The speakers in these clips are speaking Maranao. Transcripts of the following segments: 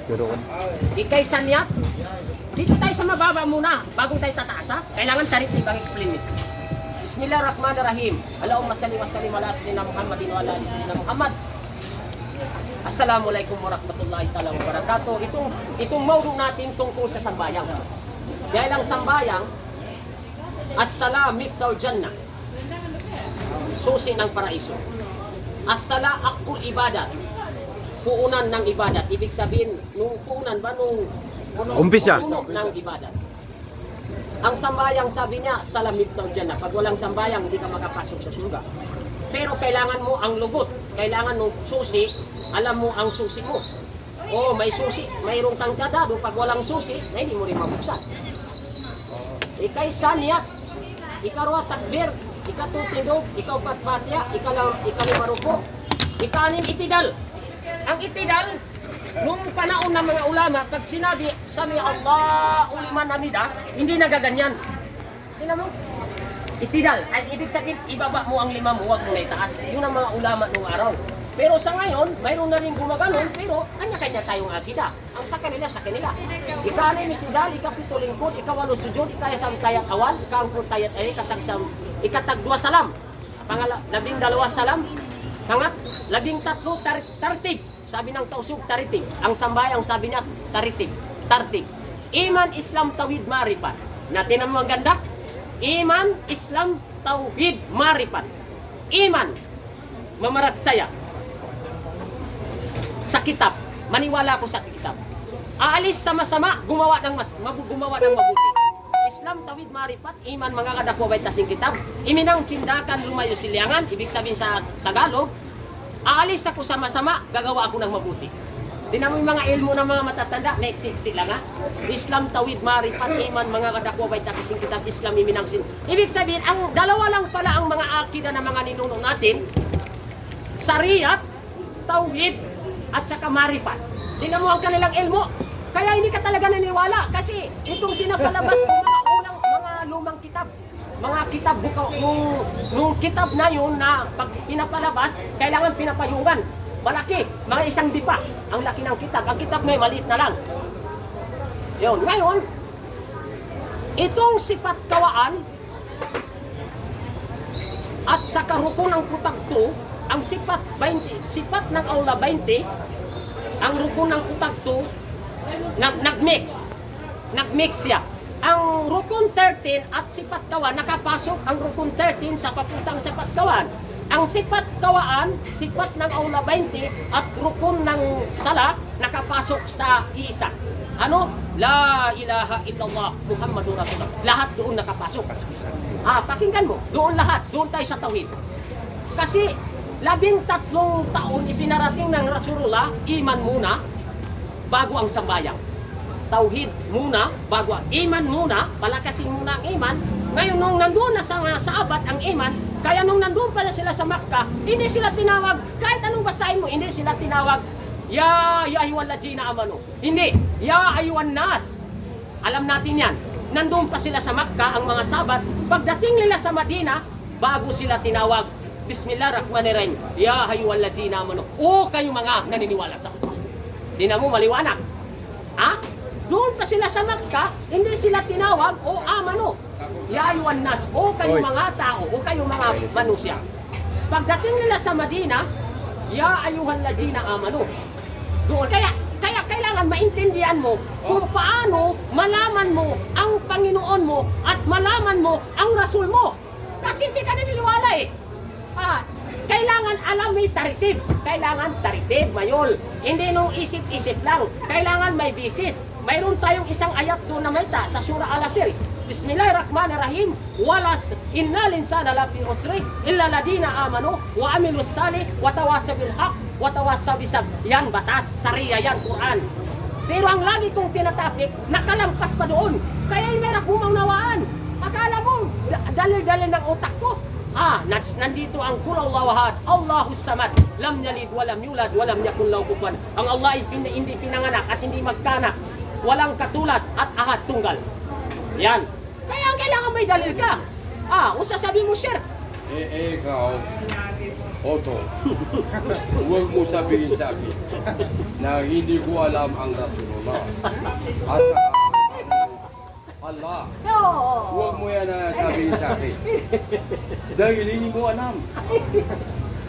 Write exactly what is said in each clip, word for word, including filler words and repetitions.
Pero ikaisa niyan, dito tayo sa mababa muna, bago tayo tataas, ha? Kailangan tartib ang explain mismo. Bismillahirrahmanirrahim. Allahumma salli wa sallim ala sayyidina Muhammadin wa ala ali sayyidina Muhammad. Assalamualaikum warahmatullahi taala wabarakatuh. Itong, itong mawdu natin tungkol sa sambayang. Dahil ang sambayang, as-salah miftahul jannah. Susi ng paraiso. As-salah haqqul ibadat. Puunan ng ibadat. Ibig sabihin, nung puunan ba, nung Umpisa. Puno ng ibadat. Ang sambayang, sabi niya, salah miftahul jannah. Pag walang sambayang, hindi ka makapasok sa surga. Pero kailangan mo ang lugot. Kailangan mo susi, alam mo ang susi mo. O, may susi, mayroon kang kandado. Pag walang susi, na hindi mo rin mabuksan. Ikaisa, niyat. Ikarowa, takbir. Ikatlo, tindog. Ikaapat, Fatiha. Ikala-, ikalima, ruku. Ikaanim, itidal. Ang itidal, nung panahon ng mga ulama, pag sinabi, "Sami Allahu liman hamidah," hindi nagaganyan. Tingnan mo. Itidal. Ay, ibig sabihin, ibaba mo ang lima mo, wag mo na itaas. Yun ang mga ulama nung araw. Pero sa ngayon, mayroon na rin gumaganon, pero kanya-kanya tayong akida. Ang sa kanila, sa kanila. Ikaanim, itidal, ikapito, lingkod, ikawalo, sujud, ikayasam, tayat awal, ikaampon, tayat ay, ikatagsam, ikatagdwa, salam. Pangala-, labing dalawa, salam. Pangat-, labing tatlo, tar-, tartib. Sabi ng Tausug, tartib. Ang sambayang, sabi niya, tartib. Tartib. Iman, Islam, Tawhid, Marifat. Na, tingnan mo, ang ganda. Iman, Islam, Tawhid, Marifat. Iman, mamaratsaya sa kitab. Maniwala ako sa kitab. Aalis sa masama, gumawa ng mas-, mabu-, gumawa ng mabuti. Islam, Tawhid, Marifat, Iman, manga kadakuwa, bayta sing kitab. Iminang sindakan, lumayo si liyangan. Ibig sabihin sa Tagalog, aalis ako sa masama, gagawa ako ng mabuti. Tingnan mo yung mga ilmu ng mga matatanda, maiksi-iksi lang, ha? Islam, Tawhid, Marifat, Iman, manga kadakuwa, bayta sing kitab, Islam, iminang sin-, ibig sabihin, ang dalawa lang pala ang mga akida ng mga ninuno natin, Shariat, Tawhid, at saka Marifat. Tingnan mo ang kanilang ilmu. Kaya hindi ka talaga naniniwala kasi itong pinapalabas ng mga ulang, mga lumang kitab. Mga kitab buka-, nung, nung kitab na yun na pag pinapalabas, kailangan pinapayungan. Malaki, mga isang dipa ang laki ng kitab. Ang kitab ngayon, maliit na lang. Yun. Ngayon, itong sipat kawaan at saka rukun ng putagto, ang sipat baynte, sipat ng Allah baynte, ang rukun ng putagto, nag-, nag-mix. Nag-mix siya. Ang rukun thirteen at sipat kawaan, nakapasok ang rukun thirteen sa paputang sipat kawaan. Ang sipat kawaan, sipat ng Allah baynte at rukun ng sala, nakapasok sa iisa. Ano? La ilaha illallah Muhammadur Rasulullah. Lahat doon nakapasok. Ah, pakinggan mo. Doon lahat. Doon tayo sa tawhid. Kasi labing tatlong taon ipinarating ng Rasulullah, iman muna, bago ang sambayang. Tawhid muna, bago ang iman muna, palakasin muna ang iman. Ngayon, nung nandoon na sa mga sahabat ang iman, kaya nung nandoon pa na sila sa Makkah, hindi sila tinawag, kahit anong basahin mo, hindi sila tinawag, "Ya, ya ayyuhalladzina amanu." Hindi, "Ya ayyuhan nas." Alam natin yan. Nandoon pa sila sa Makkah, ang mga sahabat. Pagdating nila sa Madina, bago sila tinawag, "Bismillahirrahmanirrahim. Ya ayyuhalladzina amanu." O kayo mga naniniwala sa Allah. Tingnan mo, maliwanag. Ha? Doon pa sila sa Makkah, hindi sila tinawag, "O amanu." "Ya ayyuhan nas." O kayo Oy. Mga tao, o kayo mga manusiya. Pagdating nila sa Madina, "Ya ayyuhalladzina amanu." Doon. Kaya, kaya kailangan maintindihan mo kung paano malaman mo ang Panginoon mo at malaman mo ang Rasul mo. Kasi hindi ka naniniwala eh. Ah, kailangan alam may tartib. Kailangan tartib, mayol. Hindi nung isip-isip lang. Kailangan may basis. Mayroon tayong isang ayat doon na mayta sa Surah Al-Asr. Bismillahirrahmanirrahim. Wal asr, innal insana lafi khusr, illa alladhina amanu wa amilus salih wa tawasaw bil haqq wa tawasaw bis sabr. Yan batas, Sharia yan, Quran. Pero ang lagi kong tinatapik, nakalampas pa doon. Kaya hindi nila maunawaan. Akala mo, da-, dalil-dalil ng utak ko. Ah, nas-, nandito ang Qul Huwallahu Ahad, Allahus Samad, lam yalid wa lam yulad wa lam yakul lahu kufuwan. Ang Allah ay hindi, hindi pinanganak at hindi magkaanak. Walang katulad at Ahad, tunggal. Yan. Kaya kailangan may dalil ka. Ah, o sasabi mo, shirk. Eh, eh, ikaw. Oto, huwag mo sabihin sa akin na hindi ko alam ang Rasulullah at saka ang Allah. Oo. Huwag mo yan, ah, sabihin sa akin. Dahil hindi mo alam.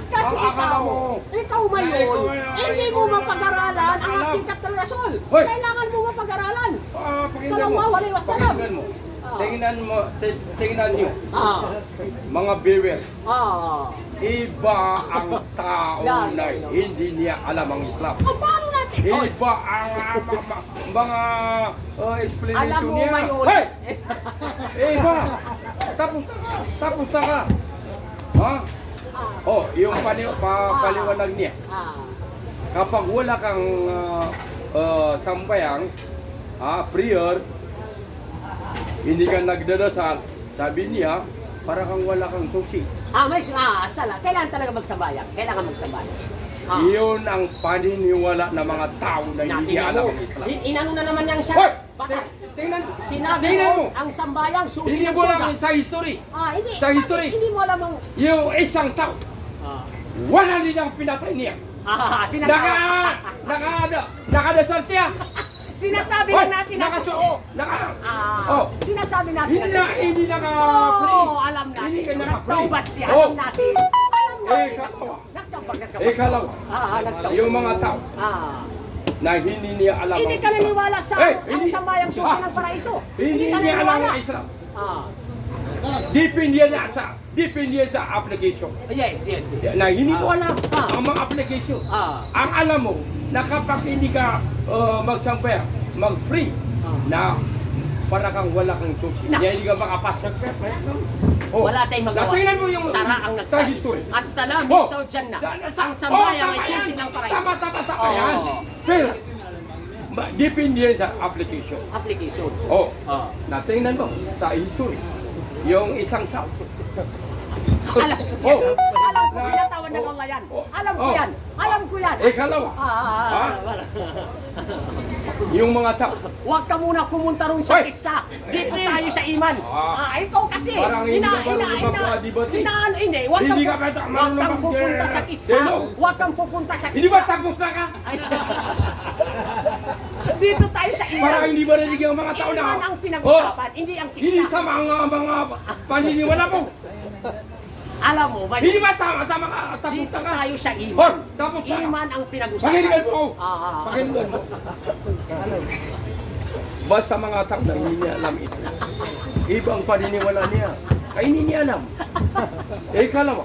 Kasi ikaw, ikaw, Mayon, hindi mo mapag-aralan ang hakikat ng Rasul. Hoy! Kailangan mo mapag-aralan. Ah, pakinggan mo. Sallallahu alaihi wasallam. Pakinggan mo. Ah. Tingnan mo, ti-, tingnan niyo. Ah. Mga viewers, ah, iba ang tao na hindi niya alam ang Islam. Ah, paano natin? Iba ang, ah, ma-, ma-, mga, ah, explanation niya. Alam mo, Mayon. Hey! Iba! Tapos na ka! Tapos na ka! Ha? Ah. Oh, yung pani-, pa-, ah, paliwanag niya. Ah. Kapag wala kang, ah, ah, sambayang, ah, prayer, hindi ka nagdadasal, sabi niya, para kang wala kang susi. Ah, may su-, ah, sala. Kailangan talaga magsambayang. Kailangan magsambayang. Ah. Iyon ang paniniwala ng mga tao na hindi alam ang Islam. Tingnan mo. I-, inano na naman niya ang sala. Hoy! Batas. Tingnan, tingnan mo. Sinabi mo, ang sambayang susi ng surga. Hindi mo alam sa history. Ah, hindi. Sa history. Hindi mo alam ang... Yung isang tao. Ah. One hundred ang pinatay niya. Ah, pinatay. Naka-, nakada-, nakadasal siya. Sinasabi na natin na totoo. Naka-, oh. Sinasabi natin na totoo. Hindi na, hindi naka-free. Oo, alam natin. Hindi ka naka-free. Nagtawbat siya. Oh. Alam natin. Alam natin. Eh, katawa. Nagtawbat, nagtawbat. Eh, kalaw. Ah, ah, nagtawbat. Yung mga tao na hindi niya alam ang Islam. Hindi ka naniniwala sa ang sambayang susi ng paraiso. Hindi niya alam ang Islam. Ah. Depende yan sa, depende yan sa application. Yes, yes, yes. Na hindi mo alam ang mga application. Ah. Ang alam mo, na kapag hindi ka, uh, magsampay, mag-free, na para kang wala kang susi. Na hindi ka makapasok. Oh. Wala tayong magawa. Tingnan mo yung sa history. As-salam miftahu jannah. Ang sambayang ay susi ng paraiso. Tama, tama, tama. Ayan. Pero, ma-, depende yan sa application. Application. Oh. Ah. Na tingnan mo sa history. Yung isang tao. Alam ko yan. Alam ko, tinatawan ng Allah yan. Alam ko yan. Alam ko yan. Ikalawa. Ah, ah, ah, ah. Yung mga tao. Huwag ka muna pumunta ron sa kisa. Dito tayo sa iman. Ah, ikaw kasi, parang hindi ka marunong magdebate. Hindi, huwag kang pupunta sa kisa. Huwag kang pupunta sa kisa. Hindi ba tapos na ka? Ay. Dito tayo sa iman. Parang hindi maririnig ang mga tao na. Iman ang pinag-usapan, hindi ang kisa. Hindi tama ang, ah, mga paniniwala mo. Alam mo ba, hindi ba tama, tama ka, tapos na ka? Dito tayo sa iman. Hoy, tapos na ka. Iman ang pinag-usapan. Pakinggan mo. Ah, ah, ah. Pakinggan mo. Basta mga tao na hindi niya alam Islam. Ibang paniniwala niya. Ay, hindi niya alam. Eh, ikalawa.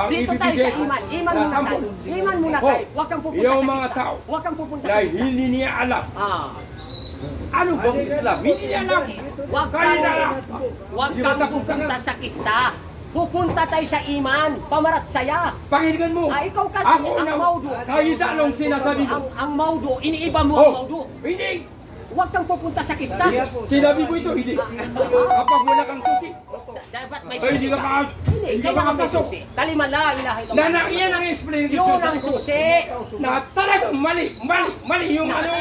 Dito tayo sa iman. Iman muna tayo. Iman muna tayo. Huwag kang pupunta sa kisa. Huwag kang pupunta sa kisa. Dahil hindi niya alam. Ah. Ano bang Islam? Hindi niya alam. Huwag kang, huwag kang pupunta sa kisa. Pupunta tayo sa iman, pamaratsaya. Pakinggan mo. Ah, ikaw kasi, ang mawdu'. Kahit anong sinasabi mo. Ang, ang mawdu', iniiba mo ang mawdu'. Hindi. Huwag kang pupunta sa kisa. Sinabi mo ito, hindi. Kapag wala kang susi. Dapat may susi ka. Hindi ka makapasok. Kalima, la ilaha illallah. Na, na, iyan ang explanation. Yun ang susi. Na talagang mali, mali, mali yung ano.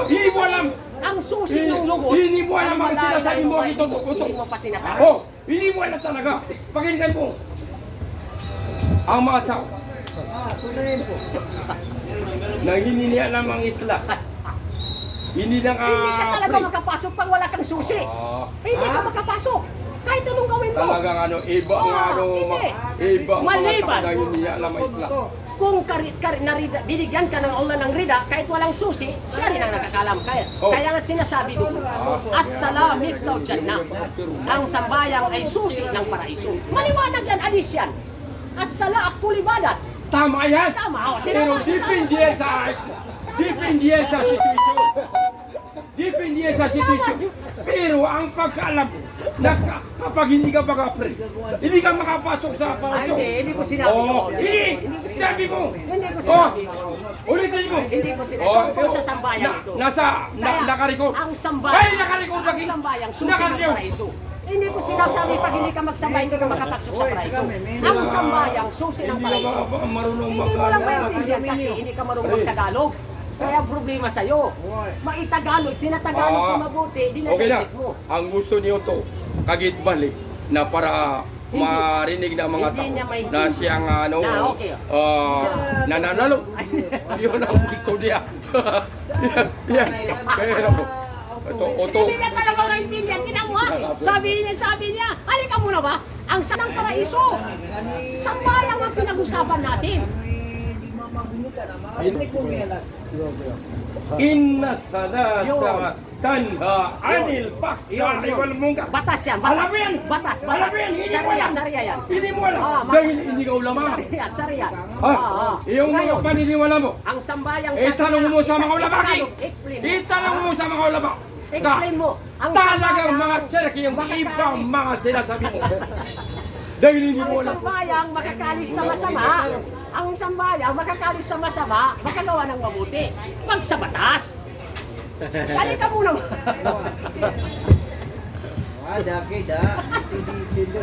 Hindi mo alam. Ang susi ng lugod. Hindi mo alam ang sinasabi mo, ito, ito. Hindi mo pa tinatapos. Oh. Hindi mo alam talaga. Pakinggan mo. Ang mga tao na hindi niya alam ang Islam. Hindi na ka... Hindi ka talaga makapasok pag wala kang susi. Ah. Hindi ka makapasok. Kahit anong gawin mo. Talagang ano, iba nga ano, ma-, iba nga mga tao na hindi niya alam ang Islam. Kung kari-, kari-, narida, binigyan ka ng Allah ng rida, kahit walang susi, siya rin ang nakakaalam. Kaya, kaya nga sinasabi doon, "As-salam miftahu jannah." Ang sambayang ay susi ng paraiso. Maliwanag yan, hadis yan. As-salah kullu ibadat. Tama yan. Tama, oh, pero depende yan sa, depende yan sa situation. Depende yan sa sitwasyon. Pero ang pagkaalam mo, na ka-, kapag hindi ka makapre, hindi ka makapasok sa paraiso. Ay, hindi, hindi ko sinabi yun. Oo, hindi. Hindi ko sinabi. Sabi mo. Hindi ko sinabi yun. Ulitin mo. Hindi ko sinabi. Oo, tungkol sa sambayang ito. Nasa, na-, naka-record. Kaya, ang sambayang, ay, naka-record lagi. Ang sambayang, susi ng paraiso. Hindi ko sinasabi pag hindi ka magsambay, hindi ka makapasok sa paraiso. Ang sambayang, susi ng paraiso. Hindi mo lang maintindihan kasi hindi ka marunong magtagalog. Kaya ang problema sa'yo, maitagalog, tinatagalog ko mabuti, dinadagdag mo. Ang gusto niyo to, kagiya mali na para Marinig na manga taw na siyang, ano, ah, okay, ah, nananalo. Iyon ang gusto niya. Yan, yan. Pero, ito, ito. Hindi niya talaga maintindihan. Tingnan mo, ha? Sabi niya, sabi niya, "Halika muna ba? Ang sanang paraiso. Sambayang ang pinag-usapan natin." Inna salata tanha anil fahsha'i wal munkar. Batas yan, batas. Alam mo yan? Batas, batas. Alam mo yan? Hindi mo alam. Sharia, Sharia yan. Hindi mo alam. Ah, dahil hindi ka ulama. Sharia, Sharia. Ha? Ah, ah. Yung mga paniniwala mo. Ang sambayang Sharia. Itanong mo sa mga ulama, Ki. Explain mo. Itanong mo sa mga ulama. Explain mo. Talagang mga shirk yung ibang mga sinasabi mo. Dahil hindi mo alam. Ang sambayang makakaalis sa masama. Ang sambayang makakaalis sa masama, makagawa ng mabuti. Pag sa batas. Dali ka muna. Ada, kida. Hindi, hindi.